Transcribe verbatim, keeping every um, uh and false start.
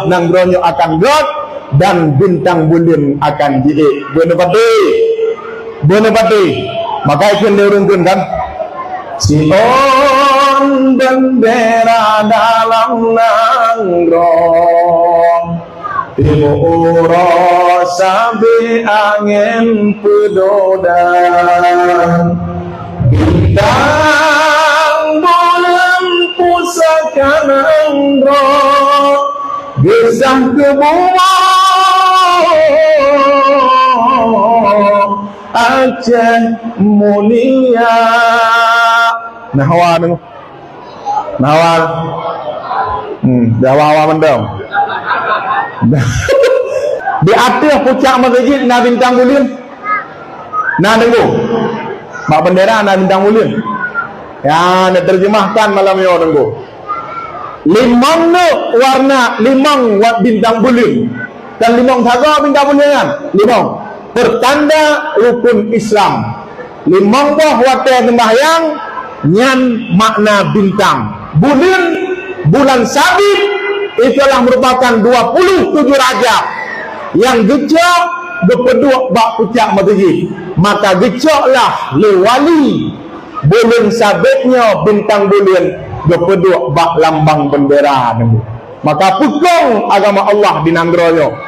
Nanggroe nyoe akan göt dan bintang buleuen akan jiék. Beuneupatéh. Beuneupatéh. Maka ikheun lé ureuëng kheun kan? Siôn beundera dalam nanggroe, timu uroe sabe angén peudodan. Bintang buleuen pusaka nanggroe, geusah keu bumoe Aceh mulia. Nah, hawa deungoe. Nah, hawa. Hmm, dah hawa-hawa mantong. Di ateueh pucak meuseujid na bintang buleuen. Na deungoe. Bak beundera na bintang buleuen. Ya, neuteurjeumahkan malam nyoe deungoe. Limong neuk warna, limong wat bintang buleuen. Dan limong sagoe bintang buleuen nyan. Limong. Pertanda rukun Islam. Limong boh watée seumbahyang, nyan makna bintang. Buleuen, bulan sabit, itulah merupakan dua puluh tujuh Rajab nyang geucok geupeuduek bak pucak meuseujid. Maka geucoklah lé wali buleuen sabit nyoe bintang buleuen geupeuduek bak lambang beundera nyoe. Maka peukong agama Allah di nanggroe nyoe.